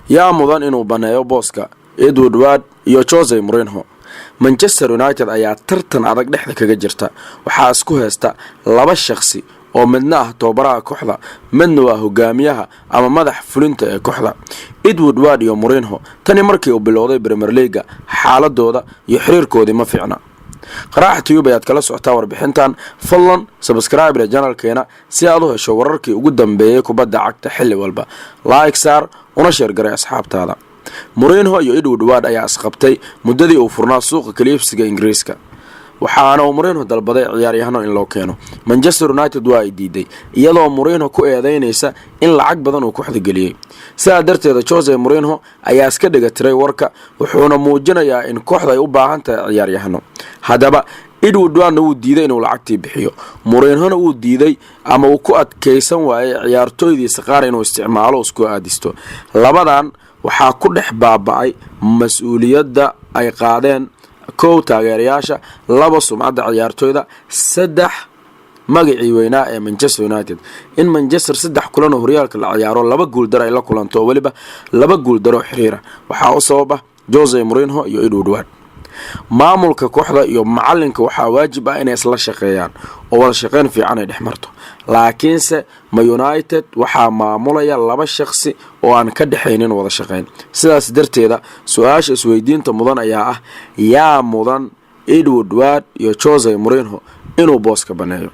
Yaa mudan inuu baneeyo booska Ed Woodward iyo Jose Mourinho? Manchester United ayaa tartan adag dhexda kaga jirta. Waxaa isku haysta laba shaqsi oo midna ah tababaraha kooxda, midna waa hogaamiyaha ama madax fulinta ee kooxda, Ed Woodward iyo Mourinho. Tani markii uu bilowday Premier League-ga, xaaladooda iyo xiriirkoodii ma fiicna. Qaraaxa Tube ayaad kala socotaa warbixintan. Fadlan subscribe channel-keena si aad u hesho wararkii ugu dambeeyay kubadda cagta xilli walba. Like saar una share garay asxaabtaada. Mourinho iyo Ed Woodward ayaa isqabtay muddadii uu furnaa suuqa kala iibsiga Ingiriiska, waxaana uu Mourinho dalbaday ciyaaryahano in loo keeno. Manchester United waa ay diiday, iyadoo Mourinho ku eedeynaysa in lacag badan uu kooxda geliyey. Sidaa darteeda Jose Mourinho ayaa iska dhiga tiray warka, wuxuuna muujinayaa in kooxda ay u baahan tahay ciyaaryahano. Haddaba Ed Woodwardna wuu diiday inuu lacagtii bixiyo, Mourinhona wuu diiday ama uu ku adkaysan waayay ciyaartooydiisa qaar inuu isticmaalo, isku aadisto. Labadan waxaa ku dhex baaba-ay mas-uuliyadda ay qaadeen: kow, taageerayaasha; laba, sumcadda ciyaartooyda; saddex, magacii weynaa ee Manchester United. In Manchester saddex kulan oo horyaalka la ciyaaro laba guuldaro ay la kulanto, oo weliba laba guuldaro xiriira, waxaa u sabab ah Jose Mourinho iyo Ed Woodward. Maamulka kooxda iyo macalinka waxaa waajib ah inay isla shaqeeyaan oo wada shaqeyn fiican ay dhex marto, laakiinse Ma United waxaa maamulaya laba shaqsi oo aan ka dhexaynin wada shaqeyn. Sidaas darteeda su-aasha isweydiinta mudan ayaa ah: yaa mudan Ed Woodward iyo Jose Mourinho inuu booska baneeyo?